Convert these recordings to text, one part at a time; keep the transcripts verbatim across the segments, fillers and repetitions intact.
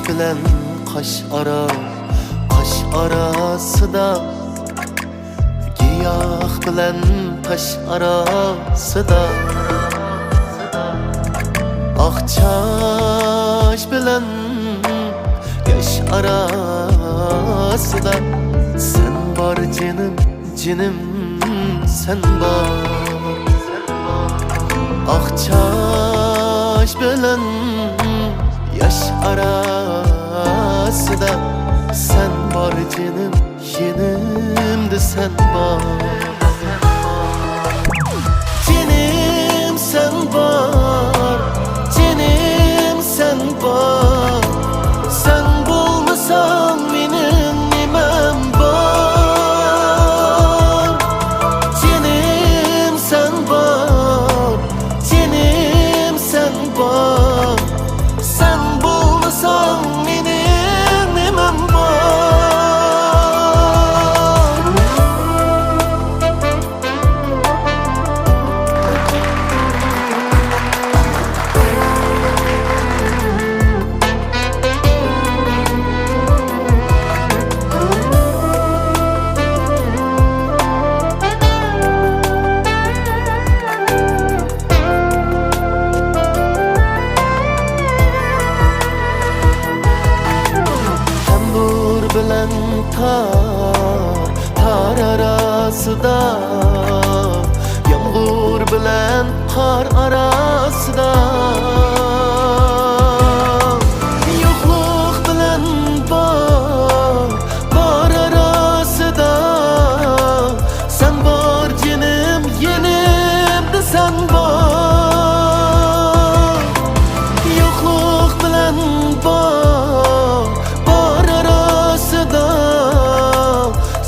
بىلەن قاش ئارا، قاش ئاراسىدا، گىياھ بىلەن تاش ئاراسىدا، ئاق چاچ بىلەن ياش ئاراسىدا، سەن بار جېنىم، جېنىم سەن بار. ئاق چاچ بىلەن ياش ئاراسىدا، سەن بار جېنىم، يېنىمدا سەن بار. جېنىم سەن بار، جېنىم سەن بار، سەن بولمىساڭ مېنىڭ نېمەم بار؟ جېنىم سەن بار، جېنىم سەن بار، سەن بولمىساڭ مېنىڭ نېمەم بار؟ تەمبۇر بىلەن تار، تار ئاراسىدا، يامغۇر بىلەن قار ئاراسىدا، يوقلۇق بىلەن بار، بار ئاراسىدا، سەن بار جېنىم، يېنىمدا سەن بار. يوقلۇق بىلەن بار، بار ئاراسىدا،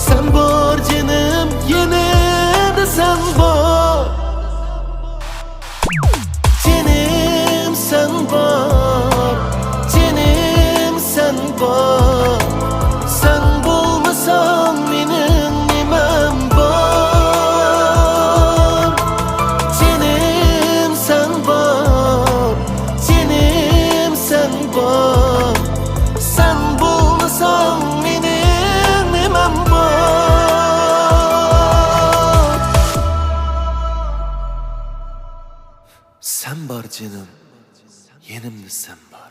سەن بار جېنىم، يېنىمدا سەن بار. جېنىم سەن بار، جېنىم سەن بار، سەن بولمىساڭ مېنىڭ نېمەم بار؟ جېنىم سەن بار، جېنىم سەن بار، سەن بولمىساڭ مېنىڭ نېمەم بار؟ سەن بار جېنىم، يېنىمدا سەن بار.